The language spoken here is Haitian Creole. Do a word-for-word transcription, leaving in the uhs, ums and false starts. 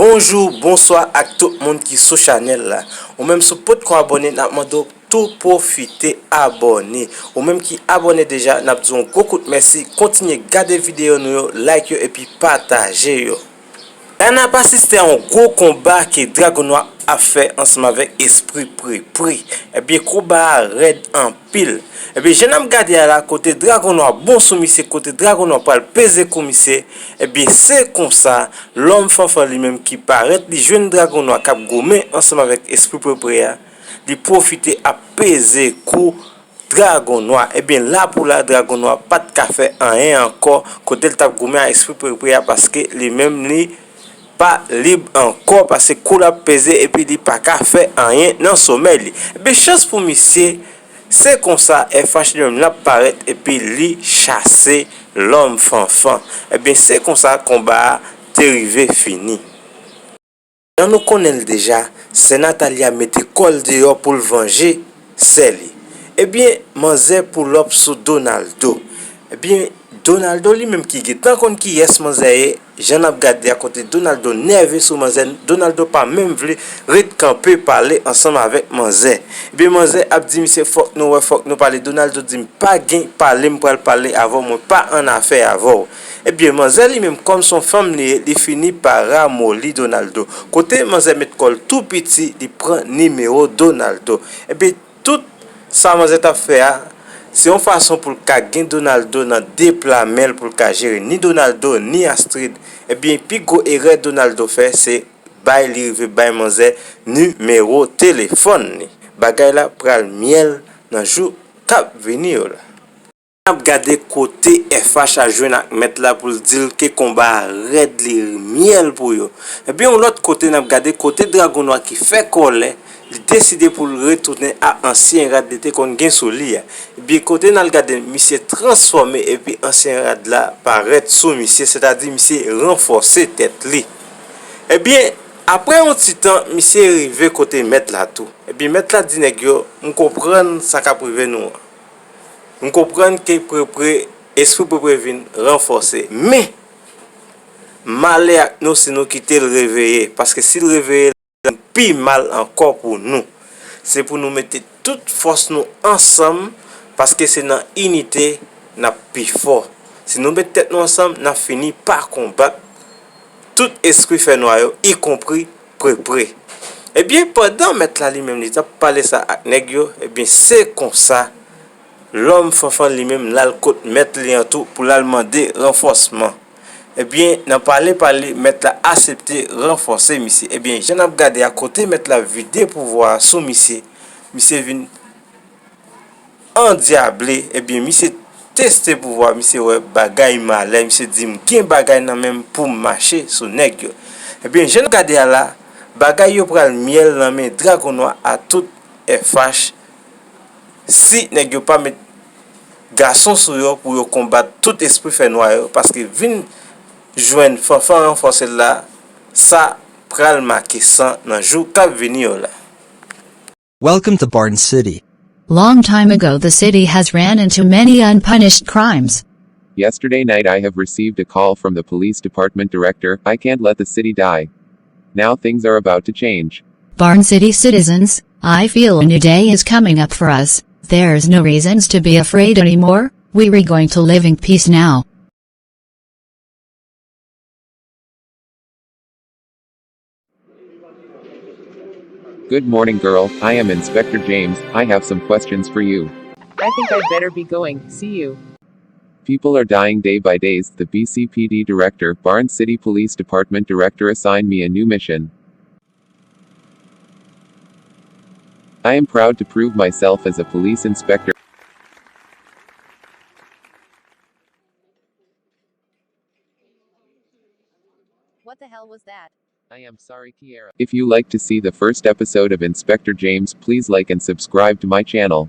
Bonjou, bonswa ak tout moun ki sou chanèl la. Ou menm si w potko abòne, n ap mande w tou pwofite abòne. Ou menm ki abòne deja, n ap di w yon gwo kout mèsi. Kontinye gade videyo nou yo, like yo epi pataje yo. La n ap asiste a yon gwo konba ke Dragon Nwa ap fè ansanm avèk Espri Prepre. Ebyen, konba a rèd anpil. Ebyen, jan n ap gade a la, kote Dragon Nwa bon sou misye, kote Dragon Nwa pral peze kou misye, ebyen, se konsa, Lòm Fanfan li menm ki parèt, li jwenn Dragon Nwa k ap goumen ansanm avèk Espri Prepre a, li pwofite ap peze kou Dragon Nwa. Ebyen, la pou la, Dragon Nwa pa t ka fè anyen ankò, kote l t ap goumen a Espri Prepre a, paske li menm li pa lib ankò, paske kou l ap peze epi li pa ka fè anyen nan somèy li. Ebyen, chans pou misye, se konsa, F H li menm l ap parèt epi li chase Lòm Fanfan. Ebyen, se konsa konba a te rive fini. Jan nou konnen l deja, sè Natalia mete kò l deyò pou l vanje sè li. Ebyen, manzè pull up sou Donaldo. Ebyen, Donaldo li menm ki gentan konn kiyès manzè ye, jan n ap gade a kote Donaldo nève sou manzè, Donaldo pa menm vle ret kanpe pale ansanm avèk manzè. Ebyen, manzè ap di misye, "Fòk nou wè, fòk nou pale." Donaldo di, "M pa gen pale, m pral pale avè w, mwen pa annafè avè w." Ebyen, manzè li menm, kòm se yon fanm li ye, li fini pa ramoli Donaldo. Kote manzè met kò l tou piti, li pran nimewo Donaldo. Ebyen, tout sa manzè t ap fè a, se yon fason pou l ka gen Donaldo nan de pla men l pou l ka jere ni Donaldo, ni Astrid. Ebyen, pi gwo erè Donaldo fè, se bay li rive bay manzè nimewo telefòn li. Bagay la pral myèl nan jou k ap vini yo la. N ap gade kote F H al jwenn ak mèt la pou l di l ke konba a rèd, li myèl pou yo. Ebyen, yon lòt kote, n ap gade kote Dragon Nwa ki fè kòlè, li deside pou l retounen a ansyen rad li te konn gen sou li a. Ebyen, kote n al gade, misye transfòme epi ansyen rad la parèt sou misye, sètadi misye ranfòse tèt li. Ebyen, apre yon ti tan, misye rive kote mèt la tou. Ebyen, mèt la di nèg yo, "M konprann sa k ap rive nou an." M konprann ke Prepre, Espri Prepre vin ranfòse. Men, malè ak nou si nou kite l reveye, paske si l reveye, l pi mal ankò pou nou. Se pou nou mete tout fòs nou ansanm, paske se nan inite n ap pi fò. Si nou met tèt nou ansanm, n ap fini pa konbat tout espri fènwa yo, ikonpri Prepre. Ebyen, pandan mèt la li menm li t ap pale sa ak nèg yo, ebyen, se konsa, Lòm Fanfan li menm l al kot mèt li an tou pou l al mande ranfòsman. Ebyen, nan pale pale, mèt la aksepte ranfòse misye. Ebyen, jan n ap gade a, kote mèt la vide pouvwa a sou misye, misye vin andyable, ebyen, misye teste pouvwa, misye wè bagay malè, misye di, "M gen bagay nan men m pou m mache sou nèg yo." Ebyen, jan n ap gade a la, bagay yo pral myèl nan men Dragon Nwa a tout F H, si nèg yo pa met gason sou yo pou yo konbat tout espri fènwa yo, paske vin jwenn Fanfan ranfòse l la, sa pral make san nan jou k ap vini yo la. Welcome to Barn City. Long time ago, the city has ran into many unpunished crimes. Yesterday night, I have received a call from the police department director, "I can't let the city die." Now things are about to change. Barn City citizens, I feel a new day is coming up for us. There's no reasons to be afraid anymore. We are going to live in peace now. Good morning, girl. I am Inspector James. I have some questions for you. I think I'd better be going. See you. People are dying day by days. The B C P D director, Barn City Police Department director, assigned me a new mission. I am proud to prove myself as a police inspector. What the hell was that? I am sorry, Kiera. If you like to see the first episode of Inspector James, please like and subscribe to my channel.